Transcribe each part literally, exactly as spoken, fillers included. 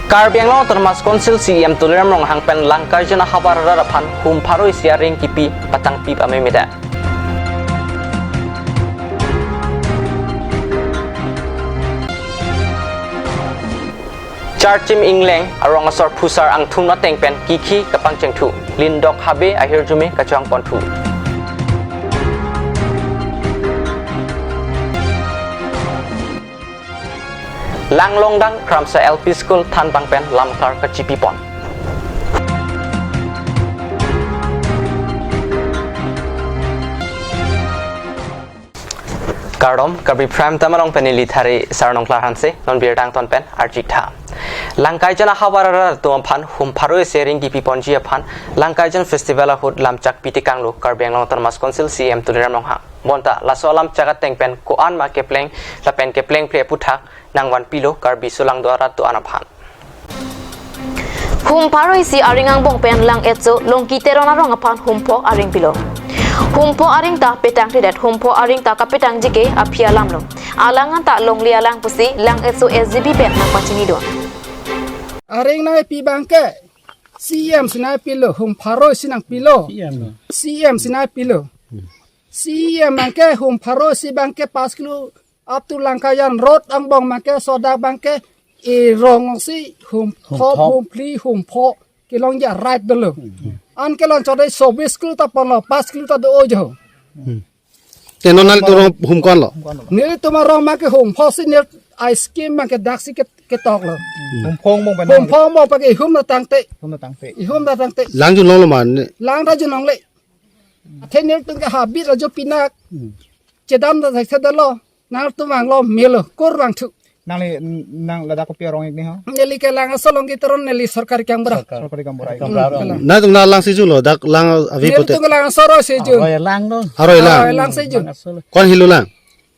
Karbi Anglong Autonomous Council C E M Tuliram Ronghang pen lang karjuan ahavar arat aphan hum pharo isi aring kipi patangpi pamemedet. Charchim Ingleng arong asor phusar angthun ateng pen kikhi kapangchengthu, lindok habe ahirjume kachongponthu. Langlongdang Kramsa L P School thanbang pen lamklar kachipipon. Kardom, Karbi Prime Time along pen neli Thari Sarnong Klar Hanse, non birta angton pen arjitha. Lang karjuan ahavar arat atum aphan hum pharo isi aring kipiponji aphan lang karjuan festival ahut lamchak pitekanglo Karbi Anglong Autonomous Council C E M Tuliram Ronghang. Bonta laso alamchak ateng pen ko-an ma kepleng lapen keplengple aputhak nangvanpilo Karbi solangdo arat do-an aphan. Hum pharo isi aring angbong pen lang etso Longki Teron arong aphan hum pho aring pilo. Hum pho aring ta petangtedet, hum pho aring ta kapetangji ke aphi alamlo. Alang anta longle alang pusi lang etso S G B pen nangpachinidun. Aring nangpi abangke C E M si nangpilo, hum pharo isi nangpilo. C E M. C E M si nangpilo. C E M abangke hum pharo isi abangke pas kilo up to Langkajan Road angbong abangke sodak abangke erong si hum Hum thop, thop. Hum phli, hum pho kelongji a-right dolo. An kelong chodai sobis kilo ta ponlo, pas kilo ta do-o jo. Te non nangli arong hum ko-anlo? Nelitum arong abangke hum pho si nelitum a-scheme abangke daksi ke, ketoklo. Hum pho angbong pen. Hum pho angbong abangke ihum ta tangte. Ihum ta tangte. Ihum ta tangte. Lang junlonglo ma ne? Lang ta junlongle. Athe nelitum ke habit ajo pinak. Chedam ta thekthedetlo. Nangtum vanglo melo, kur vangthu. Nangli, nang ladak kopi arong ik ni ho? Neli ke lang aso Longki Teron, neli sorkari gaonbura. Sorkari gaonbura. Sorkari gaonbura. Hmm, kalang. Nangtum nanglang si junlo, dak lang ave pote. Nelitum ke lang aso ro si jun. Aroi lang lo. Aroi lang. Aroi lang si jun. Lang aso lo. Ko-an helo lang?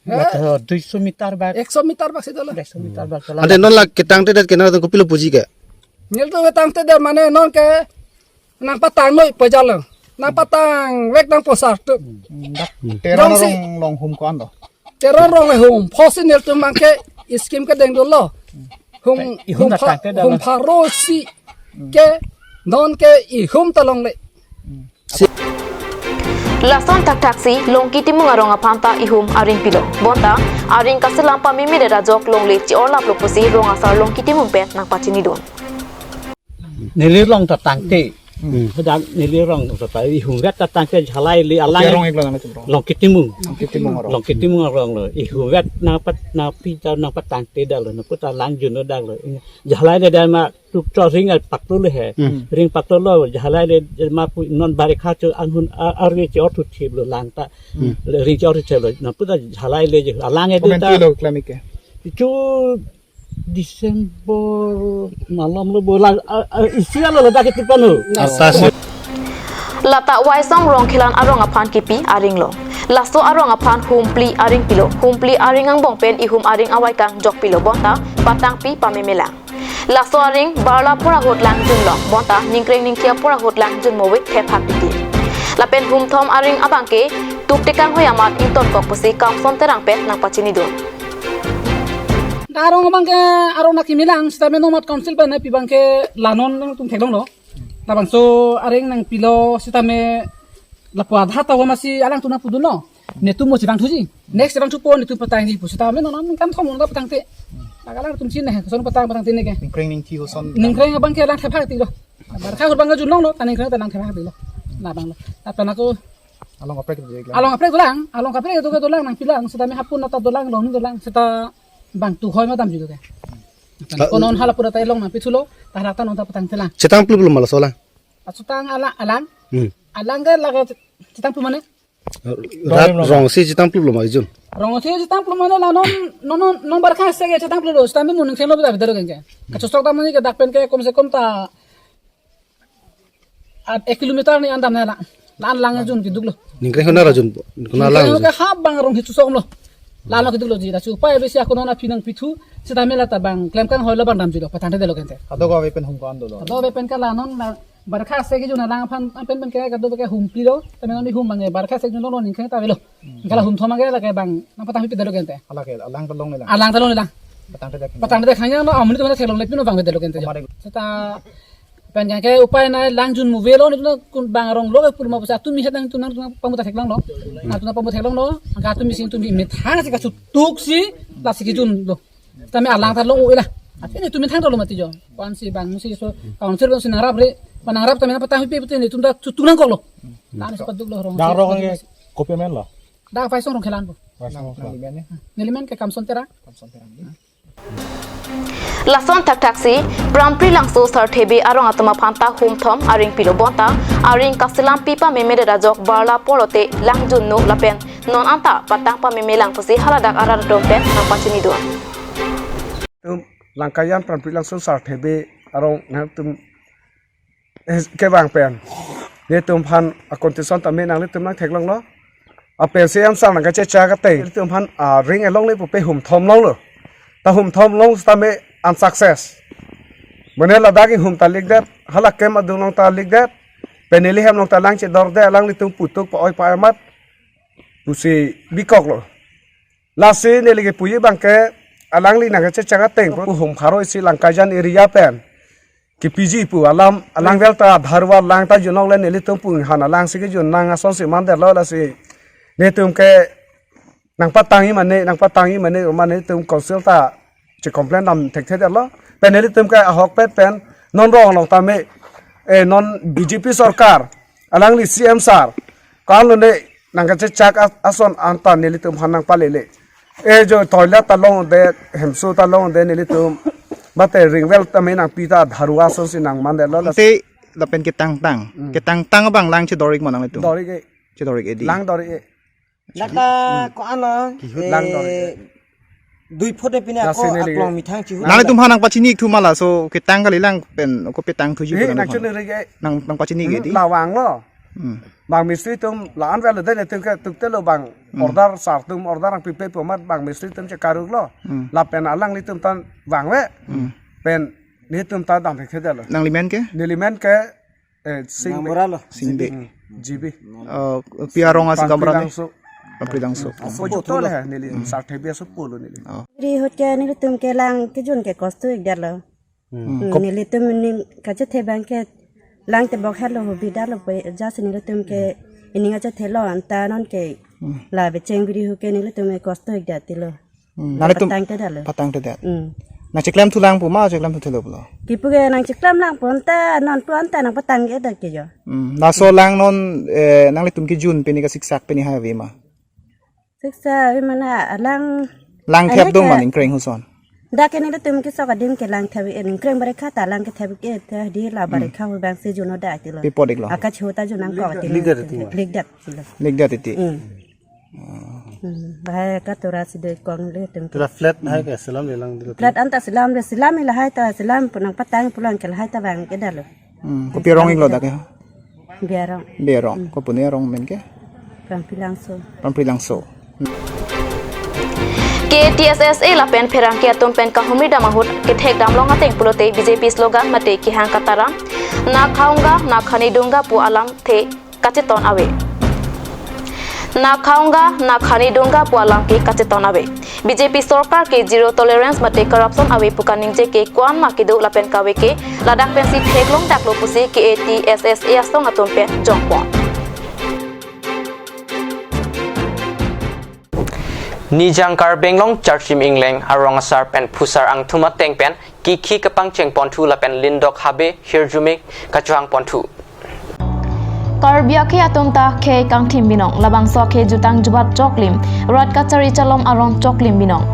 Eh? Dak, eh, dui so meter bak. Ek so meter bak si dolo. Ek so meter bak. Ante non la ketangtedet ke nangtum kopilo puji ke? Nelitum ketangtedet mane non ke nangpatang noi pajalo. Nangpatang vek nangposar tu. Hmm, dak Hmm. Teron Dong si. Arong along hum ko-anlo? Teron arong le hum pho si nelitum abangke scheme kedeng dolo. Hum, Ihum hum pho, datang ke dalam. Hum pharo isi ke non ke ihum ta longle. Lason thakthak si Longki Timung arong aphan ta ihum aring pilo. Bonta aring kaselam pamemedet ajok longle chi-orlaplo pusi rong asar Longki Timung pen nangpachinidun. Neli arong ta tangte. Hmm. Hadak neli arong ta ta ihum vet ta tangte jhalai le alang. Arong ik lo nang chumrong. Longki Timung. Longki Timung arong. Longki Timung arong lo. Ihum vet nangpat nangpi ta nangpatangtedetlo. Nangputa lang junlo daklo. Jhalai le dan ma tuk cho ring al paklo le he. Hmm. Ring paklo lo jhalai le ma pu non barikha cho anghun a-, arve cho thu thip lo lang ta. Hmm. Le ring cho thu thip lo. Nangputa jhalai le je alang e Komen ta. Ti lo klemik ke. Chu December malom lo bola, ah, ah, isi alo ladak ketipan ho. Atas. Lata Waisong Rongkhelan arong aphan kipi aring lo. Laso arong aphan hum phli aring pilo. Hum phli aring angbong pen ihum aring avaikang jokpilo bonta patangpi pamemelang. Laso aring barla pura ahut lang junlong bonta ningkreng ningki apura ahut lang junmo vek thephak titi. Lapen hum thom aring abangke tuktekang hoi amat ingtonkok pusi Kamson Terang pen nangpachinidun. Arong abangke arong nangkimelang sitame nomot council pen nangpi abangke la non nangtum theklonglo. Labangso aring nangpilo sitame lapu adha ta masi alangtum nangpudunlo. Netum mo chevangthuji. Next chevangthupo netum patangji pu sitame non nangkam thom nangpatangte. Lake alangtum chin ne, koson patang patangte ne ke. Ningkreng ningki hoson. Ningkreng abangke lang thephak tilo. Barkha ahut abangke junlonglo, ta ningkreng ta lang thephak tilo. Labanglo. Lapen ako Along kaprek tu lang. Along kaprek tu ke dolang nangpilang sitame hapun nata dolang long dolang sita bang tu hoi ma damji ke. Ah, konon hala pura ta ilong nangpithulo ta harak ta non ta patangtelang. Chetang plup lo ma laso alang? Achutang alang alang. Hmm. Alang ke lake chetang plup mane? Rat rong si chetang plup lo ma ijun. Rong si chetang plup mane la non non non barkha ase ke chetang plup lo sitame mo ningkreng lo bida bida lo ke. Kachosok ta mane ke dak pen ke kom se kom ta At ek kilometer ni an dam ne la. La-an lang jun kiduk lo. Ningkreng hona ra jun. Kona lang. Ningkreng ke ha bang rong hitu som lo. La lo kiduk lo ji da chu pai besi ako non aphi nangpithu. Sitame lata bang klemkang hoi lo bang damji lo patangtedetlo kente. Kadokave pen hum ko-an dolo. Kadokave pen ke la non la barkha ase ke jun alang aphan pen pen ke kadokave ke hum pilo. Tame non ihum bang barkha ase jun lo ningkreng ta avelo. Kala hum thom ke lake bang nangpatangpipedetlo kente. Alake alang ta longle lang. Alang ta longle lang. Patang tetek. Patang tetek hanya no, amonit atum theklongle pino bang beda lo kente jo. Pamari. Seta pen ke upai nai, lang jun mu avelo, netum bang arong lo pur ma pusi atum mi het nangtum nangtum pamuta theklonglo. Nangtum pamuta theklonglo. Angka atum misi atum methang si kasutuk si lasi kejunlo. Tame alang ta long-o-e la. Ati netum methang ta lo mati jo. Ko-ansi bang si so council bang si nangrap re. Panangrap tame na patang pi pute netum ta sutuk nangkoklo. Tame si paduk lo rong. Dak rong ke kopi amen lo? Dak Paisong Rongkhelan pu. Paisong Rongkhelan. Neli men ke Kamson Terang. Lason thakthaksi Pramprillangso Sarthebe arong atum aphan ta humthom aring pilo bonta, aring kaselam pi pamemedet ajok barla pulote lang junno lapen non anta patang pamemelang pusi haladak arat atum pen nangpachinidun. Tum Langkaijan Pramprillangso Sarthebe arong nangtum eh, kevang pen. Netum aphan a-condition tame nanglitum nangtheklonglo. Apen si ansar nangkachechak ateng. Netum aphan aring alongle pupe humthom longlo. Ta humthom long tame unsuccess. Mane ladak inghum ta likdet, hala kem adung along ta likdet. Pen neli hem along ta lang chedorde, alanglitum putuk pa-oi pa-emat pusi bikoklo. Lasi neli kepuji abang ke alangli nangkachechak ateng pu humpharo isi Langkaijan area pen kepiji pu alam, alang vel ta dharwa lang ta junok le nelitum pu han alang si kejun nang ason si mandetlo, lasi netum ke nangpatangji mane, nangpatangji mane, mane netum council ta che-complain dam thekthedetlo. Pen nelitum ke ahokpet pen non rong along tame, eh, non B J P sorkar, alangli C M sir, ko-an lone nangkachechak a-, ason anta nelitum aphan nangpalele. Eh, jo toilet ta longde, hemso ta longde nelitum. Bate ring vel tame nangpi ta dharwa ason si nangmandetlo la. Te lapen ketangtang. Hmm. Ketangtang abang lang chedor-ik ma nanglitum? Dor-ik-e. Chedor-ik-e di. Lang dor-ik-e. Laka ko-an lo, Kihut lang dor-ik-e. Eh, dui phot de pine ako nasi neli aklong methang chihut. Nanglitum aphan nangpachini-ik thu ma laso ketang kalilang pen ako petang thuji. Eh, pu nanglitum aphan nangchini-ik-e. Nang, nangpachini-ik-e di. Hmm, la vanglo. Hmm. Bang mistri atum la-an vel de netum ke tuktelo bang. Hmm. Order sir atum order nangpipe pu amat bang mistri atum chekaruklo. Hmm. Lapen alanglitum tan vangve. Hmm. Pen netum ta dam thekthedetlo. Nangli men ke? Neli men ke, eh, Singbe. Nang mura lo? Singbe. Hmm. G B. Oh, pi arong asi gamra me? Pramprillangso. Pramprillangso. Aso pu juto le neli, hmm, Sarthebe aso pulo neli. Oh. Ri ahut ke nelitum ke lang kejun ke kosto-ikdetlo. Hmm. Hmm, kop- nelitum ning kachethe abang ke lang tebok helo, hobi dalo pu, jasi nelitum ke ining kachethelo anta non ke, hmm, la becheng biri ahut ke nelitum ke kosto-ikdet tilo. Hmm, nanglitum patangtedetlo. Patangtedet. Hmm. Nangcheklemthulang pu ma, cheklemthuthelo pulo? Kipu ke nangcheklemlang pu anta, non pu anta nangpatang-ikdet ke jo. Hmm, laso lang non, eh, nanglitum kejun pini kasiksak pini ha ave ma? Siksak ave ma na, alang. Lang thep do ma ningkreng huson? Dak ke nelitum kesok adim ke lang thep, eh, ningkreng barekha ta lang kethep-ik-e, ta di la, hmm, barekha hu abang si junno dak tilo. Pi apot-iklo? Akachu ta jun nangkok tilo. Likdet tilo. Likdet tilo. Likdet titi. Hmm. Hmm, lahai katura si do-ik kong nelitum. Tura flat hai ke selam le lang dilo. Flat anta selam le, selam lahai ta selam pu nangpatang pulang ke lahai ta vang-ikdetlo. Hmm, kopi arong-iklo dak ke? Berong. Berong. Hmm. Kopine arong men ke? Pramprillangso. Pramprillangso. K T S S A lapen pherangke atum pen kahumri dam ahut kethek damlong ateng pulote B J P slogan mate kehang kataram, na khaunga, na khanedunga pu alamthe kacheton ave. Na khaunga, na khanedunga pu alam ke kacheton ave. B J P sorkar ke zero tolerance mate corruption ave pu kaningje ke ko-an ma kedo lapen kave ke ladak pensi theklongdaklo pusi K T S S A asong atum pen jongpon. Nijang Karbi Anglong Charchim Ingleng arong asar pen phusar angthum ateng pen kikhi kapangcheng ponthu lapen lindok habe hirjume kachohang ponthu. Karbi akhei atum ta khei kangthim binong, labangso akhei jutang jubat choklim, rat kachari chalom arong choklim binong.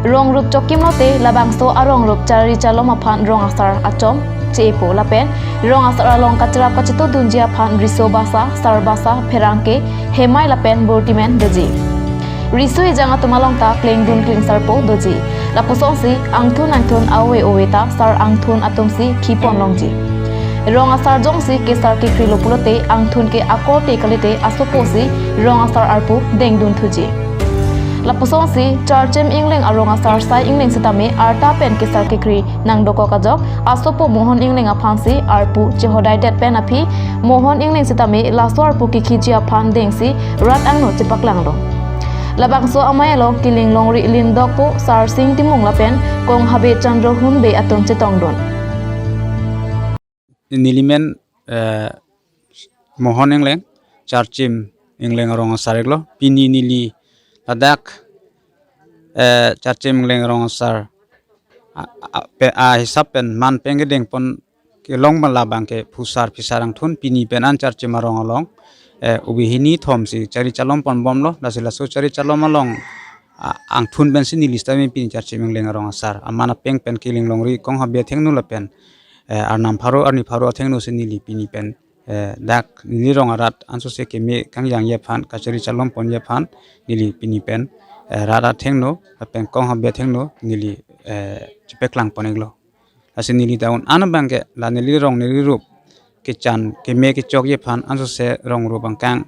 Rong rup chokim lote labangso arong rup chari chalom aphan rong asar achom che-epo lapen rong asar along kacharap kachetodunji aphan riso basa, sar basa, pherangke, hemai lapen bortimen doji. Riso ejang atum along ta klengdun klengsarpo doji. Lapusonsi angthun angthun ave ave ta sar angthun atumsi khipon longji. Rong asar jongsi kesar kekri lo pulote angthun ke akorte kalite asoposi rong asar arpu dengdun thuji. Lapusonsi Charchim Ingleng arong asar Sai Ingleng sitame arta pen kesar kekri nangdokok ajok asopo Mohon Ingleng aphansi arpu chehodaidet pen aphi Mohon Ingleng sitame laso arpu kekhiji aphan dengsi rat angno chepaklanglo. Labangso amei along keling longri lindokpo Sarsing Timung lapen Kong Habe Chandra Hunbe atum chetongdun. Nelimen, eh, Mohon Engleng, Charchim Engleng arong asar iklo. Pini neli ladak, eh, Charchim Engleng arong asar a, a, pe, ahisap pen man pen kedengpon kelong ma labang ke phusar phisar angthun pini pen an Charchim arong along, eh, ubi hini thom si chari chalom ponbomlo, lasi laso chari chalom along, a, angthun pensi neli sitame pini Charchim Engleng arong asar aman apeng pen keling longri Kong Habe athengno lapen, eh, Arnam pharo arni pharo athengno si neli pini pen, eh, dak neli rong arat ansose keme kangjangji aphan, kachari chalom ponji aphan neli pini pen, eh, rat athengno lapen Kong Habe athengno neli, eh, chepeklang pon iklo. Lasi neli ta un-an abang ke la neli rong neli rup kechan keme kechokji aphan ansose rong rup angkang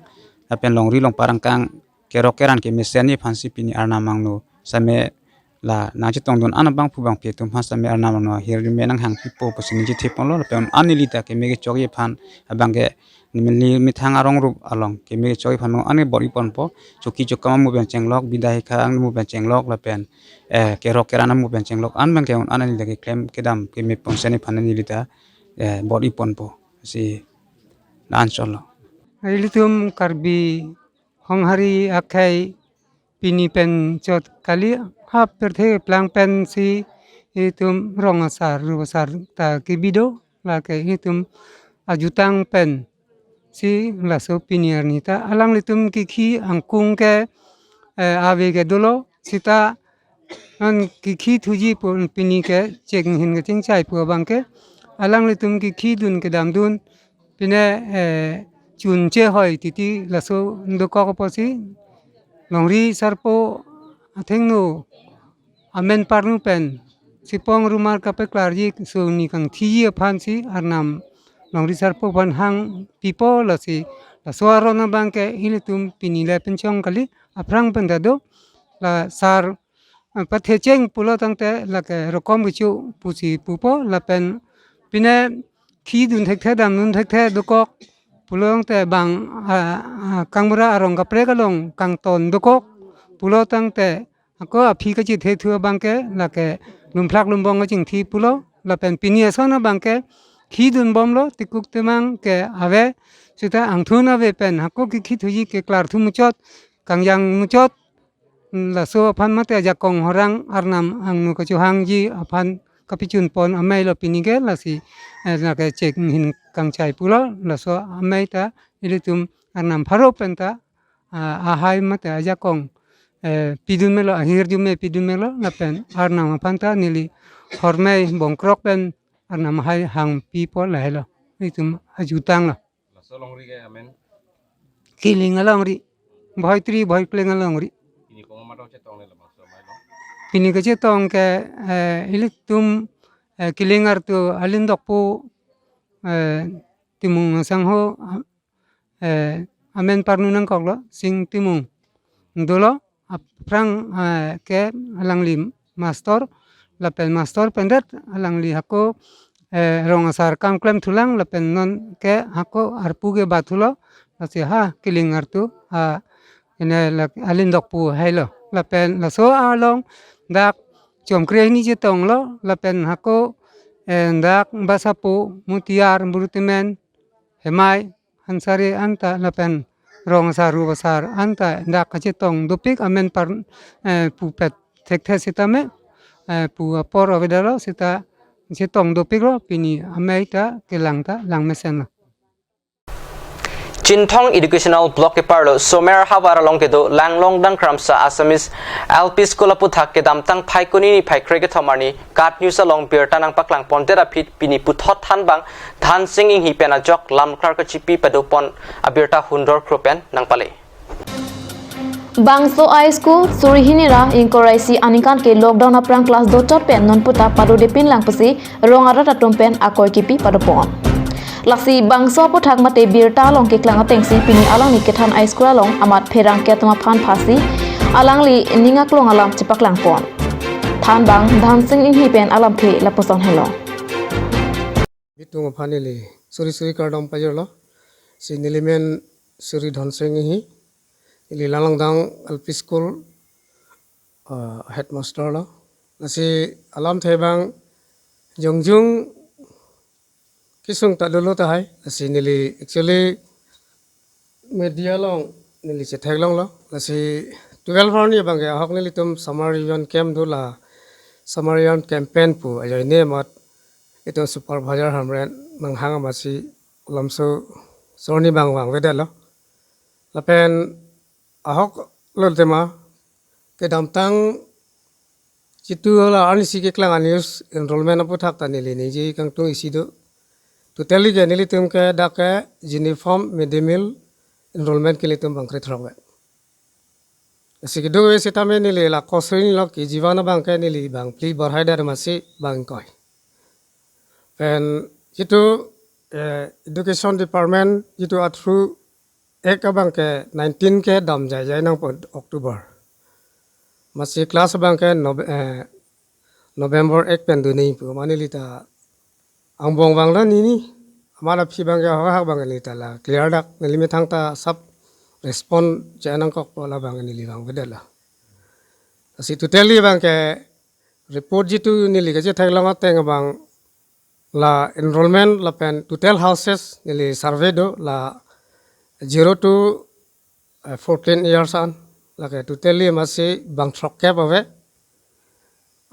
lapen longri longpar angkang kerok keran kemesenji aphan si pini Arnam angno sitame la nangchetongdun an abangphu bangphi atum aphan sitame Arnam angno ahirjume nanghangpipo pusi neli chethepon lo lapen un-an neli ta keme kechokji aphan abang ke neli methang arong rup along keme kechokji aphan un-an bor-i ponpo, choki chokam amu pen chenglok, bida hikha amu pen chenglok lapen, eh, kerok keran amu pen chenglok an abang ke un-an neli ta keklem kedam keme ponsenji aphan neli ta, eh, bor-i ponpo si la-an chotlo. Ilitum Karbi Honghari akhei pini pen chot kali, ha pirthe plang pensi itum rong asar rup asar ta kebi do, lake itum ajutang pensi laso pini arni ta alanglitum kikhi angkung ke, eh, ave ke dolo sita non kikhi thuji pu pini ke chek hin kachingchai pu abang ke alanglitum kikhi dun kedam dun pine, eh, chun chehoi titi laso dokok apotsi longri sarpo athengno amen parnu pen sipong rumar kapeklarji soni kangthiji aphansi Arnam longri sarpo aphan hangpipo, lasi laso aron abang ke ilitum pini le pinchong kali, aphrang pen ta do, la sar, eh, pathecheng pulo tangte lake rokom kecho pusi pupo lapen pine khi dun thekthe dam dun thekthe dokok pulo tangte bang, ah, ah, kangbura arong kaprek along kangton dokok pulo tangte ako aphi kachethe thu abang ke lake lumphlak lumbong kachingthi pulo lapen pini ason abang ke khi dunbomlo, tikuk timang ke ave sita angthun ave pen ako kikhi thuji keklar thu muchot kangjang muchot, mm, laso aphan mate ajakong horang Arnam angno kachohangji aphan kapichun pon amei lo pini ke, lasi, eh, lake chek hin kangchai pulo, laso amei ta ilitum Arnam pharo pen ta, ah, ahai mate ajakong, eh, pidun melo, ahirjume pidun melo lapen Arnam aphan ta neli hormei bongkrok pen Arnam ahai hangpipo lahelo, itum ajutang lo. Laso longri ke amen? Kiling alongri, bhoi tri bhoi kleng alongri. Pini koma matau chetong le labangso amei lo? Pini kachetong ke, eh, ilitum, eh, Kiling artu alindokpo, eh, Timung asangho, eh, amen parnu nangkoklo, Sing Timung dolo, aphrang, eh, ke alangli mastor, lapen mastor pendet alangli hako, eh, rong asar kam klem thulang lapen non ke hako arpu ke bathulo, lasi ha Kiling artu, ah, ine lak alindokpo hailo. Lapen laso along dak chomkre hini chetonglo, lapen hako, eh, dak Basapo, Mutiar, Burutemen, Hemai, Hansari anta lapen rong asar rup asar anta dak kachetong dopik amen par, eh, pupet thekthe sitame, eh, pu apor avedalo sita chetong dopiklo, pini amei ta kelang ta langmesenlo. Chinthong Educational Block keparlo Somer havar along kedo Langlong Dangkramsa Assamese L P School aputhak kedamtang Phaikuni niphai krekethom arni KAT News along birta nangpaklang pondet aphi pini puthot thanbang Dhansing Enghi pen ajok lamklar kachipi padopon abirta hundor kro pen nangpale. Bangso a-school suri hini ra ingkoi ra isi aningkan ke lockdown aphrang class dochot pen non puta padodepin lang pusi rong arat atum pen akoi kipi padopon. Lasi bangso aputhak mate birta along keklang atengsi pini alangli kethan a-school along amat pherangke atum aphan phasi alangli ning aklong alam chepaklang pon. Thanbang Dhansing Enghi pen alamthe lapuson henlo. Bitung aphan neli suri suri kardom pajirlo. Si nelimen Suri Dhansing Enghi. Neli Langlongdang L P School, uh, headmaster lo. Lasi alamthe abang jongjung kesung ta dolo tahai. Lasi neli actually media along neli chetheklonglo. Lasi twelve arni abangke ahok nelitum summer revision camp do la, summer revision campaign pu ajoine amat itum supervisor Hamren nanghang amatsi lamso arni abang vangvedetlo. Lapen ahok lo tema kedamtang jitu la arnisi keklang a-news enrollment aputhak ta neli ningje kangtung isi do. Totally ke nelitum ke dak ke uniform midday meal enrollment ke nelitum bang krethrok ve. Lasi kedo ve sitame neli la kosoi lo, K G one abangke neli bang phli borhai dar masi bang ingkoi. Pen jitu, eh, education department jitu a-through ek abangke nineteen ke dam jaijai nangpo October. Masi class abangke Nove-, eh, November ek pen dunji pu. Mane neli ta angbong vanglo nini. Amat aphi abangke ahok abangke neli ta la clear dak neli methang ta sub respond che nangkokpo, labangke neli vangvedetlo. Lasi totally abangke report jitu neli kachetheklong ateng abang la enrollment lapen total houses neli survey do la zero to, eh, fourteen years an, lake totally amatsi bang throkkep ave.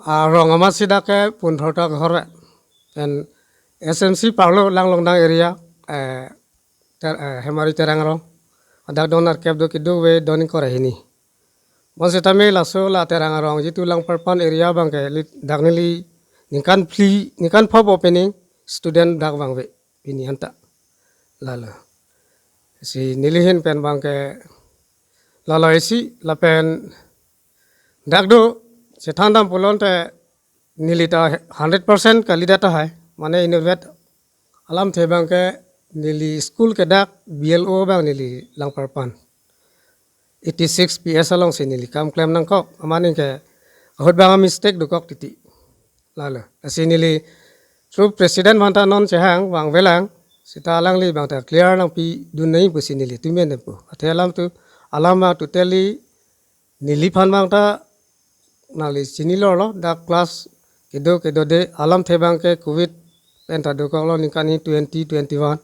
Arong amatsi dak ke pundhorta kehor ave. Pen S M C parlo Langlongdang area, eh, ter-, eh, Hemari Terang arong. Adak don nerkep do, kedo ve don ingkoi ra hini. Bonsitame laso la Terang arong jitu Langparpan area abangke lit-, dak neli ningkan phli, ningkan pho opening student dak vangve pini anta. Lalo. Si neli ahin pen abangke lalo isi lapen dak do chethandam pulote neli ta hundred percent kalidet tahai. Mane inutvet alamthe abangke neli school ke dak B L O abang neli Langparpan eighty-six P S alongsi neli kam klem nangkok. Amat ningke ahut abang mistake dokok titi. Lalo. Lasi neli through president aphanta non chehang vangvelang. Seta alangli abangta clear nangpidun nangji pusi neli tumen pu. Athe alam tu alam abang totally neliphan abangta nangli chinilo lo, dak class kedo kedode alamthe abangke covid pen ta dokoklo ningkan ni twenty twenty-one.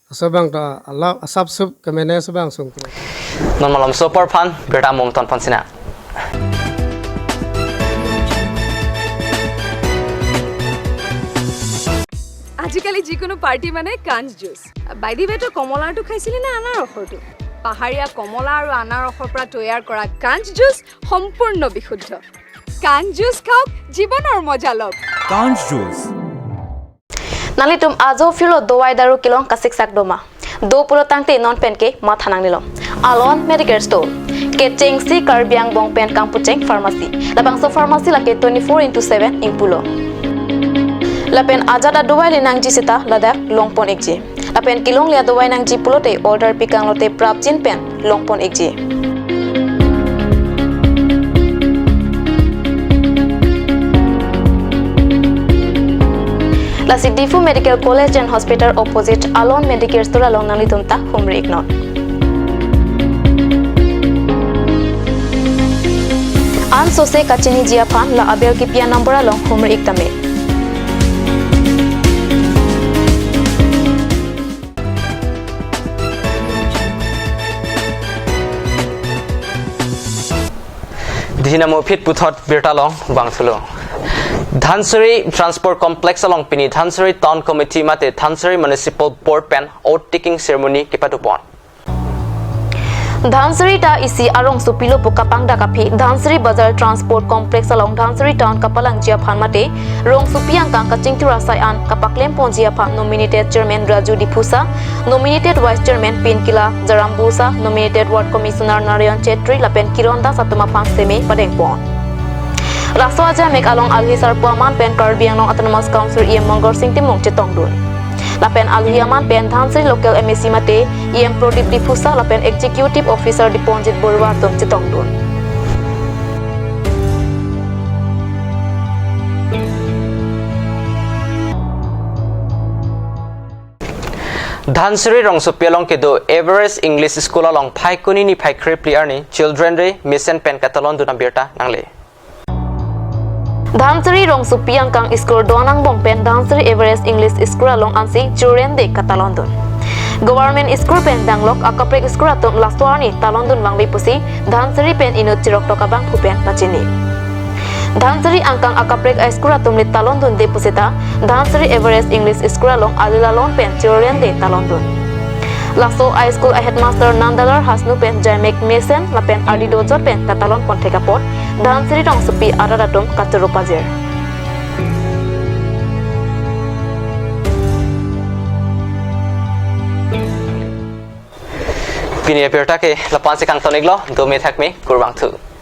Laso abangta alam asap sup kemene laso abang sungkro. Non malomso apor aphan birta mung ton pon sina. আজিকালি যিকোনো পাৰ্টি মানে কাঞ্চ juice. By the way, তই কমলাৰটো খাইছিলি নে আনাৰসৰটো? পাহাৰীয়া কমলা আৰু আনাৰসৰ পৰা তৈয়াৰ কৰা কাঞ্চ জুচ সম্পূৰ্ণ বিশুদ্ধ। কাঞ্চ জুচ খাওক, জীৱনৰ মজা লওক। Kanch juice. Nanglitum ajo phirlo dovai daru kelong kasiksak doma? Do pulo tangte non penke matha nangnelo. Alon Medicare Store. Kechengsi Karbi angbong pen kangpucheng pharmacy. Labangso pharmacy lake twenty-four into seven ingpulo. Lapen ajat adovai le nangji seta ladak longpon ikji. Lapen kelongle adovai nangji pulote order pikanglote prapjin pen longpon ikji. Lasi Diphu Medical College and Hospital opposite Alon Medicare Store along nanglitum ta humri iknon. Ansose kachiniji aphan la abel kipi a-number along humri ik tame. Dihina mo phit puthot birta long vangthulo. Dhansiri Transport Complex along pini Dhansiri Town Committee mate Dhansiri Municipal Board pen oath taking ceremony kepado pon. Dhansiri ta isi arongsopi lo pu kapangdak aphi Dhansiri Bazar Transport Complex along Dhansiri Town kapalangji aphan mate rongsopi angkang kachingthur asai an kapaklem ponji aphan nominated Chairman Raju Diphusa, nominated Vice Chairman Pinkila Jarambusa, nominated Ward Commissioner Narayan Chetri lapen Kiron Das atum aphan seme padeng pon. Laso ajamek along alohi sarpo aman pen Karbi Anglong Autonomous Council E M Mongar Sing Timung chetongdun. Lapen alohi aman pen Dhansiri local M A C mate E M Pradip Diphusa lapen Executive Officer Diponjit Baruah atum chetongdun. Dhansiri Rongsopi along kedo Everest English School along Phaikuni niphai kre phli arni Children Day mesen pen katalon dun abirta nangle. Dhansiri Rongsopi angkang school do-an angbong pen Dhansiri Everest English School along ansi Children Day katalon dun. Government school pen danglok akaprek school atum laso arni talon dun vangve pusi Dhansiri pen inut chirok tok abangphu pen pachini. Dhansiri angkang akaprek a school atum le talon dunde pusita Dhansiri Everest English School along alila lon pen Children Day talon dun. Laso a school a headmaster Nandalar Hasnu pen jaimek mesen lapen ardi dojot pen katalon pon thek apot Dhansiri Rongsopi arat atum kachoro pajir. Pini abirta ke lapu-an si kangton iklo, dome thakme, kurvangthu.